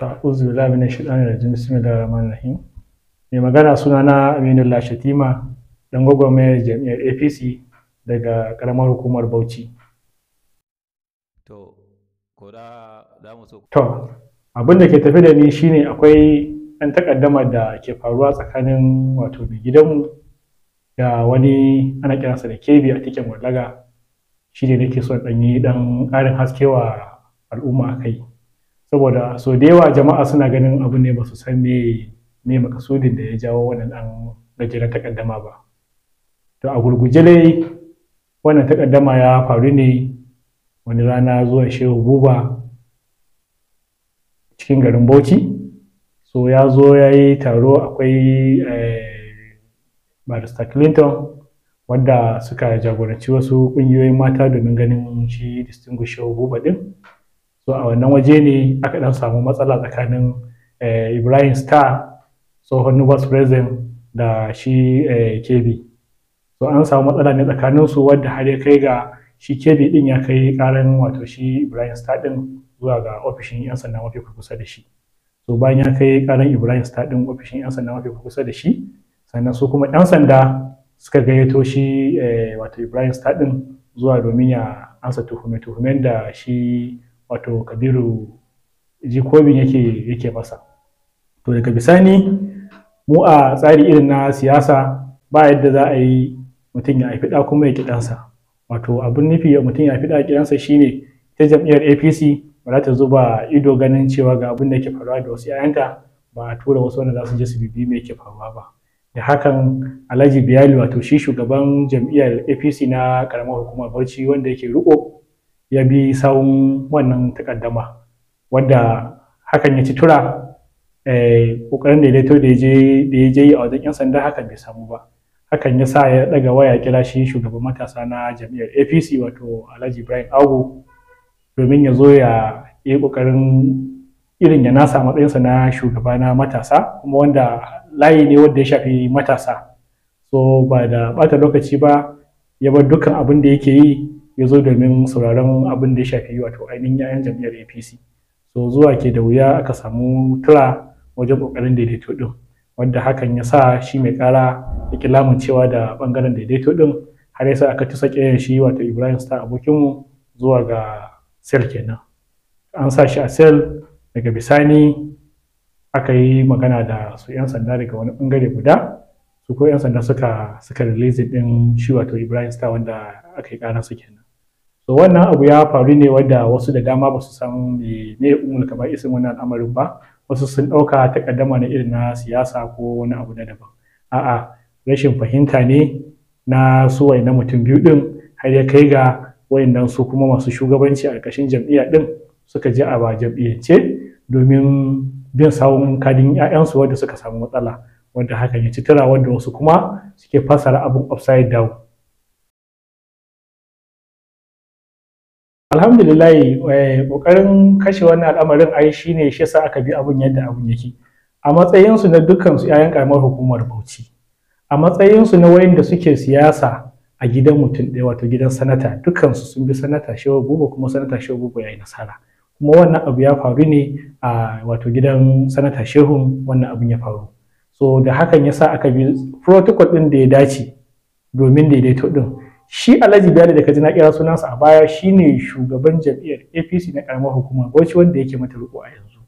A'udhu billahi minash shaitanir rajim. Bismillahir rahmanir rahim. Mai magana sunana Aminullah Shatima, dan gwagwarmayar jam'iyyar APC daga karamar hukumar Bauchi. To, ko da za mu so. To, abin da ke tafi da ni shine akwai ɗan takaddama da ke faruwa tsakanin wato mai gidanmu da wani ana kiransa da Kebi a tiken Wallaga. Shi ne nake son ɗan yi ɗan ƙarin haske wa al'umma a kai. Saboda so da yawa jama'a suna ganin abu ne ba su san me makasudin da ya jawo wannan ɗan gajeren takaddama ba. To, a gurguje dai wannan takaddama ya faru ne wani rana zuwan Shehu Buba cikin garin Bauchi. So ya zo ya yi taro, akwai Barrister Clinton wadda suka jagoranci wasu ƙungiyoyin mata domin ganin shi distinguished Shehu Buba ɗin. So a wannan waje ne aka ɗan samu matsala tsakanin Ibrahim Star, tsohon vice president, da shi Kebi. So an samu matsala ne tsakanin su wadda har ya kai ga shi Kebi ɗin ya kai ƙaran wato shi Ibrahim Star ɗin zuwa ga ofishin 'yan sanda mafi kusa da shi. So bayan ya kai ƙaran Ibrahim Star ɗin ofishin 'yan sanda mafi kusa da shi, sannan su kuma 'yan sanda suka gayyato shi wato Ibrahim Star ɗin zuwa domin ya ansa tuhume-tuhumen da shi wato Kabiru Jikobin yake masa. To, daga bisani mu a tsari irin na siyasa ba yadda za a yi mutum ya haifi ɗa kuma ya ƙi ɗansa. Wato abin nufi mutum ya haifi ɗa ya ƙi ɗansa shine ta jam'iyyar APC ba za ta zuba ido ganin cewa ga abin da yake faruwa da wasu 'ya'yanta ba a tura wasu wanda za su je su bibiyi me yake faruwa ba. Da hakan Alhaji Biyali, wato shi shugaban jam'iyyar APC na karamar hukumar Bauchi wanda yake riko, ya bi sawun wannan takaddama, wanda hakan ya ci tura. Kokarin daidaito da ya je yi a wajen 'yan sanda hakan bai samu ba. Hakan ya sa ya daga waya kira shi shugaban matasa na jam'iyyar APC, wato Alhaji Ibrahim Agu, domin ya zo ya yi kokarin irin ya nasa matsayinsa na shugaba na matasa, kuma wanda layi ne wanda ya shafi matasa. So ba da bata lokaci ba ya bar dukkan abin da yake yi ya zo domin sauraron abin da ya shafi wato ainihin 'ya'yan jam'iyyar APC. So zuwa ke da wuya aka samu tura wajen kokarin daidaito din, wanda hakan ya sa shi mai kara ya ƙi lamuncewa da bangaren daidaito din, har ya sa aka tusa ƙeyan shi wato Ibrahim Star abokinmu zuwa ga cell kenan. An sa shi a cell. Daga bisani aka yi magana da su 'yan sanda daga wani bangare guda, su ko 'yan sanda suka release din shi wato Ibrahim Star wanda aka yi karansa kenan. So wannan abu ya faru ne wanda wasu da dama ba su san me umul isin wannan al'amarin ba. Wasu sun ɗauka takaddama na irin na siyasa ko wani abu na daban. A'a, rashin fahimta ne na su wayannan mutum biyu din har ya kai ga wayannan su kuma masu shugabanci a ƙarƙashin jam'iyya din suka je a ba jam'iyyance domin bin sawun kadin 'ya'yansu wanda suka samu matsala, wanda hakan ya ci tura, wanda wasu kuma suke fasara abun upside down. Alhamdulillah, kokarin kashe wannan al'amarin ai shine shi yasa aka bi abun yadda abun yake. A matsayinsu na dukkan su 'ya'yan karamar hukumar Bauchi, a matsayinsu na wayanda suke siyasa a gidan mutum ɗaya, wato gidan sanata, dukkansu sun bi Sanata Shehu Buba, kuma Sanata Shehu Buba ya yi nasara. Kuma wannan abu ya faru ne a wato gidan Sanata Shehu wannan abun ya faru. So da hakan ya sa aka bi protocol ɗin da ya dace domin daidaito ɗin. Shi Alhaji Biyali da kaji na kira sunansa a baya shine shugaban jam'iyyar APC na karamar hukumar Bauchi wanda yake mata riko a yanzu.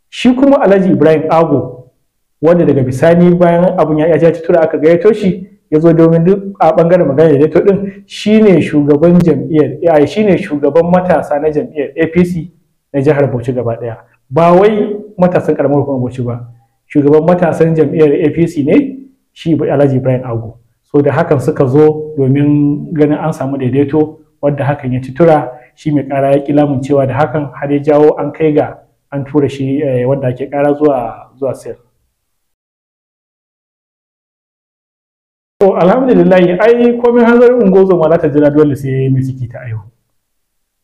Shi kuma Alhaji Ibrahim Ago, wanda daga bisani bayan abun ya ya tura aka gayyato shi ya zo domin duk a bangaren magana daidaito din, shine shugaban jam'iyyar, shine shugaban matasa na jam'iyyar APC na jihar Bauchi gaba daya. Ba wai matasan karamar hukumar Bauchi ba, shugaban matasan jam'iyyar APC ne shi Alhaji Ibrahim Ago. So da hakan suka zo domin ganin an samu daidaito, wadda hakan ya ci tura. Shi mai kara ya ƙi lamuncewa da hakan, har ya jawo an kai ga an tura shi wanda ake kara zuwa cell. To, alhamdulillah, ai komai hanzarin ungozoma za ta jira dole sai mai ciki ta aihu.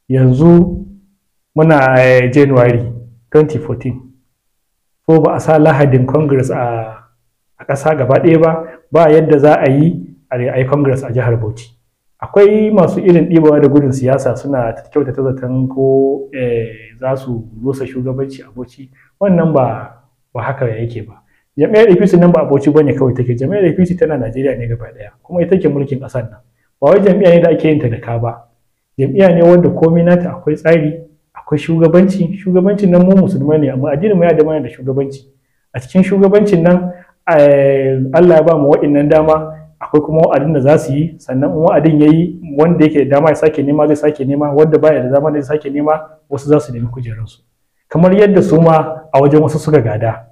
Yanzu muna January 2014, so ba a sa lahadin Congress a ƙasa gaba ɗaya ba, ba yadda za a yi a yi Congress a jihar Bauchi. Akwai masu irin ɗibawa da gudun siyasa suna kyautata zaton ko za su rusa shugabanci a Bauchi. Wannan ba haka yake ba. Jam'iyyar APC nan ba a Bauchi bane kawai take, jam'iyyar APC tana Najeriya ne gaba ɗaya, kuma ita ke mulkin ƙasar nan. Ba wai jam'iyya ne da ake yin ta da ka ba, jam'iyya ne wanda komai nata akwai tsari, akwai shugabanci. Shugabancin nan mu musulmai ne, amma addinin mu ya da mana da shugabanci. A cikin shugabancin nan Allah ya ba mu wa'innan dama, akwai kuma wa'adin da za su yi. Sannan in wa'adin ya yi, wanda yake da dama ya sake nema zai sake nema, wanda baya da dama zai sake nema, wasu za su nemi kujerunsu kamar yadda su ma a wajen wasu suka gada.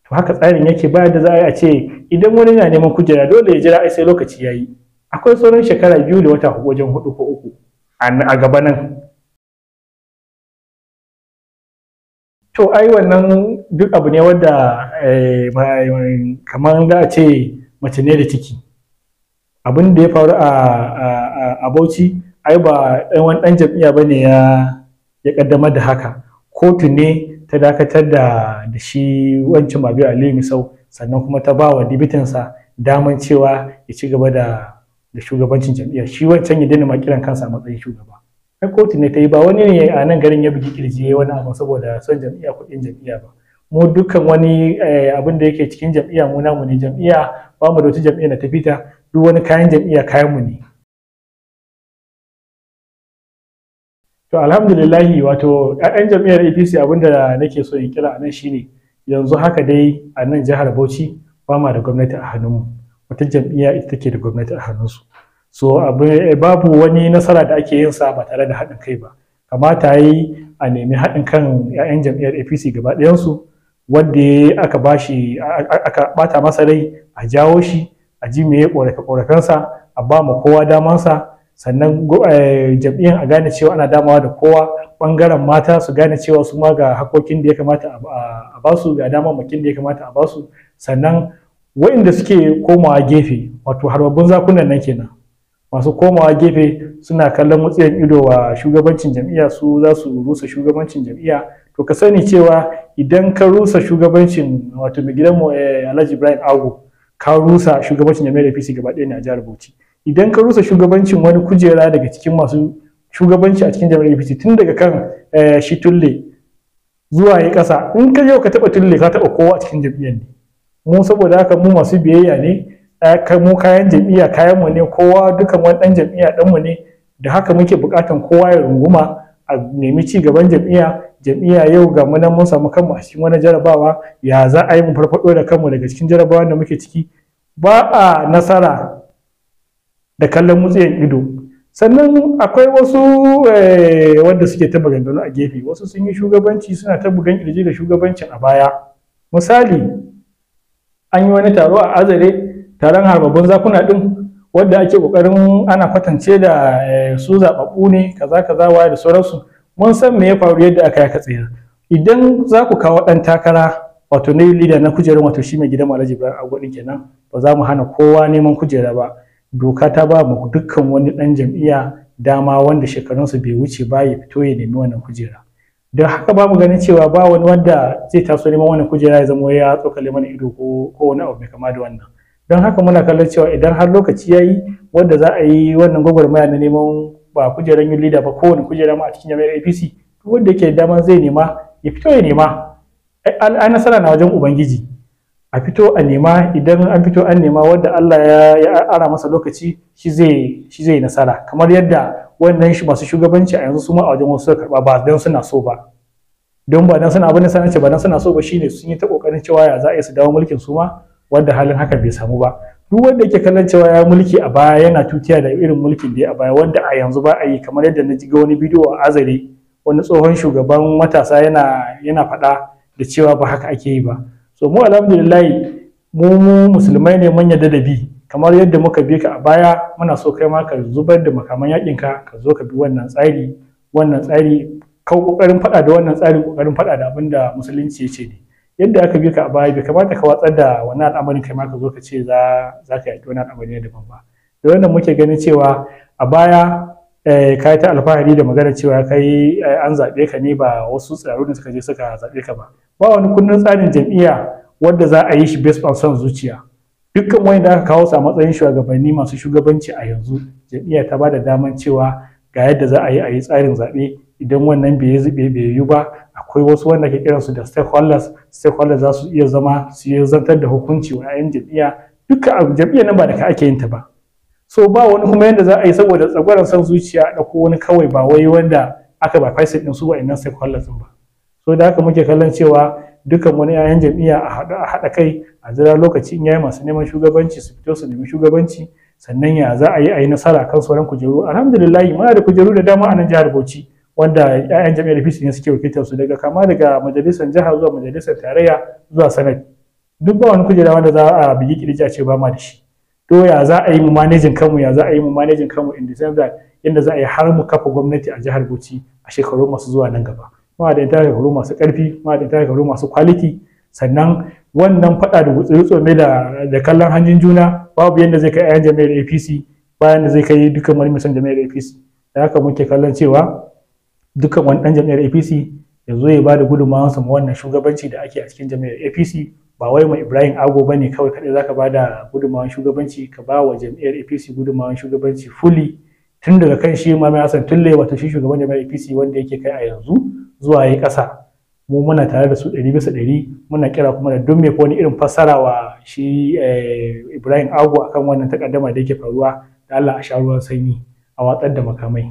To haka tsarin yake. Baya da za a yi a ce idan wani na neman kujera dole ya jira ai sai lokaci ya yi. Akwai sauran shekara 2 da wata wajen 4 ko 3 a gaba nan. To ai wannan duk abu ne wanda kamar za a ce mace ne da ciki. Abin da ya faru a Bauchi ai ba wani ɗan jam'iyya ba ne ya ƙaddamar da haka. Kotu ne ta dakatar da shi wancan Mabiyu Aliyu Misau, sannan kuma ta ba wa dibitinsa daman cewa ya ci gaba da shugabancin jam'iyyar, shi wancan ya daina ma kiran kansa a matsayin shugaba. Ai kotu ne ta yi, ba wani ne a nan garin ya bugi kirji ya wani abu saboda son jam'iyya ko ƙin jam'iyya ba. Mu dukkan wani abin da yake cikin jam'iyya mu namu ne. Jam'iyya ba mu da wata jam'iyya da ta fita, duk wani kayan jam'iyya kayan mu ne. To alhamdulillahi, wato ƴaƴan jam'iyyar APC, abin da nake so in kira a nan shine yanzu haka dai a nan jihar Bauchi ba ma da gwamnati a hannunmu, wata jam'iyya ita take da gwamnati a hannunsu. So babu wani nasara da ake yin sa ba tare da haɗin kai ba. Kamata yi a nemi haɗin kan 'ya'yan jam'iyyar APC gaba ɗayansu. Wanda aka bashi aka ɓata masa rai, a jawo shi a ji me ƙorafe ƙorafensa, a ba mu kowa damansa. Sannan jam'iyyar a gane cewa ana damawa da kowa. Ɓangaren mata su gane cewa su ma ga hakokin da ya kamata a basu, ga damammakin da ya kamata a basu. Sannan waɗanda suke komawa gefe, wato harbabbun zakunan nan kenan, masu komawa gefe suna kallon wutsiyan ido wa shugabancin jam'iyya, su za su rusa shugabancin jam'iyya. To ka sani cewa idan ka rusa shugabancin wato mai gidanmu Alhaji Ibrahim Ago, ka rusa shugabancin jam'iyyar APC gaba ɗaya ne a jihar Bauchi. Idan ka rusa shugabancin wani kujera daga cikin masu shugabanci a cikin jam'iyyar APC, tun daga kan shi Tulle zuwa ya ƙasa, in ka yau ka taɓa Tulle, ka taɓa kowa a cikin jam'iyyar ne. Mu saboda haka mu masu biyayya ne, mu kayan jam'iyya kayan mu ne, kowa dukan wani ɗan jam'iyya ɗan mu ne. Da haka muke buƙatan kowa ya runguma a nemi ci gaban jam'iyya. Jam'iyya yau ga mu nan mun samu kanmu a cikin wani jarabawa, ya za a yi mu farfaɗo da kanmu daga cikin jarabawan da muke ciki? Ba a nasara da kallon wutsiyan ido. Sannan akwai wasu wanda suke ta maganganu a gefe, wasu sun yi shugabanci suna ta bugan kirji da shugabancin a baya. Misali, an yi wani taro a Azare, taron harbabun zakuna din, wanda ake kokarin ana kwatance da su zababbu ne kaza kaza waye da sauransu. Mun san me ya faru, yadda aka yaka tsayar. Idan za ku kawo dan takara, wato new leader na kujerar, wato shi mai gidan Alhaji Ibrahim Agwa din kenan, ba za mu hana kowa neman kujera ba. Doka ta ba mu dukkan wani dan jam'iyya dama wanda shekarunsa bai wuce ba ya fito ya nemi wannan kujera. Don haka ba mu ganin cewa ba wani wanda zai taso neman wannan kujera ya zama ya tsokale mana ido ko wani abu mai kama da wannan. Don haka muna kallon cewa idan har lokaci ya yi wanda za a yi wannan gwagwarmaya na neman ba kujerar yin leader ba, kowane kujera ma a cikin jami'ar APC, wanda yake da dama zai nema ya fito ya nema. Ai nasara na wajen Ubangiji. A fito a nema. Idan an fito an nema, wanda Allah ya ara masa lokaci shi zai nasara, kamar yadda wannan masu shugabanci a yanzu su ma a wajen wasu suka karba, ba don suna so ba. Don ba don suna abin da sanar ce ba don suna so ba shine sun yi ta kokarin cewa ya za a yi su dawo mulkin su ma, wanda halin haka bai samu ba. Duk wanda yake kallon cewa ya mulki a baya, yana tutiya da irin mulkin da ya a baya wanda a yanzu ba a yi, kamar yadda na ji ga wani bidiyo a Azare, wani tsohon shugaban matasa yana faɗa da cewa ba haka ake yi ba. So mu alhamdulillah mu musulmai ne, mun yarda da bi. Kamar yadda muka bi ka a baya, muna so kai ma ka zubar da makaman yakin ka, ka zo ka bi wannan tsari. Wannan tsari ka kokarin faɗa da wannan tsari, kokarin faɗa da abin da musulunci ya ce ne. Yadda aka bi ka a baya, bai kamata ka watsar da wannan al'amarin kai ma ka zo ka ce za ka yaƙi wani al'amari ne daban ba. Da wannan muke ganin cewa a baya ka yi ta alfahari da magana cewa kai an zaɓe ka ne, ba wasu tsiraru ne suka je suka zaɓe ka ba. Ba wani kundin tsarin jam'iyya wanda za a yi shi based on son zuciya. Dukkan wani da aka kawo su a matsayin shugabanni masu shugabanci a yanzu, jam'iyya ta ba da daman cewa ga yadda za a yi tsarin zaɓe. Idan wannan bai yiwu ba, a Akwai wasu wanda ke kiransu da stakeholders. Stakeholders za su iya zama su yi zantar da hukunci wa 'ya'yan jam'iyya. Duka jam'iyyar nan ba da ka ake yin ta ba. So ba wani kuma yanda za a yi saboda tsagwaron son zuciya a ɗauko wani kawai ba wai wanda aka ba fasin ɗin su wa'annan stakeholders ɗin ba. So da haka muke kallon cewa dukkan wani 'ya'yan jam'iyya a haɗu, a haɗa kai, a jira lokaci in yayi, masu neman shugabanci su fito su nemi shugabanci. Sannan ya za a yi a yi nasara kan sauran kujeru? Alhamdulillah, muna da kujeru da dama a nan jihar Bauchi wanda 'ya'yan jam'iyyar APC ne suke wakiltar su, daga kama daga majalisar jiha zuwa majalisar tarayya zuwa senate. Duk ba wani kujera wanda za a bigi kirji a ce ba ma da shi. To ya za a yi mu managing kanmu, ya za a yi mu managing kanmu in the sense that yanda za a yi har mu kafa gwamnati a jihar Bauchi a shekaru masu zuwa nan gaba? Muna da shekaru masu ƙarfi, muna da shekaru masu quality. Sannan wannan faɗa da gutsuri tsome da kallon hanjin juna babu yanda zai kai 'yan jam'iyyar APC, bayan da zai kai dukkan wani mai son jam'iyyar APC. Da haka muke kallon cewa dukkan wani ɗan jam'iyyar APC ya zo ya ba da gudunmawarsa ma wannan shugabanci da ake a cikin jam'iyyar APC. Ba wai mai Ibrahim Ago ba ne kawai kaɗai zaka ba da gudunmawar shugabanci, ka ba wa jam'iyyar APC gudunmawar shugabanci fully, tun daga kan shi Mami Hassan Tulle, wato shi shugaban jam'iyyar APC wanda yake kai a yanzu, zuwa yi ƙasa. Mu muna tare da su 100%. Muna kira kuma da duk mai wani irin fassara wa shi Ibrahim Ago akan wannan takaddama da yake faruwa, da Allah a sha ruwan sanyi, a watsar da makamai.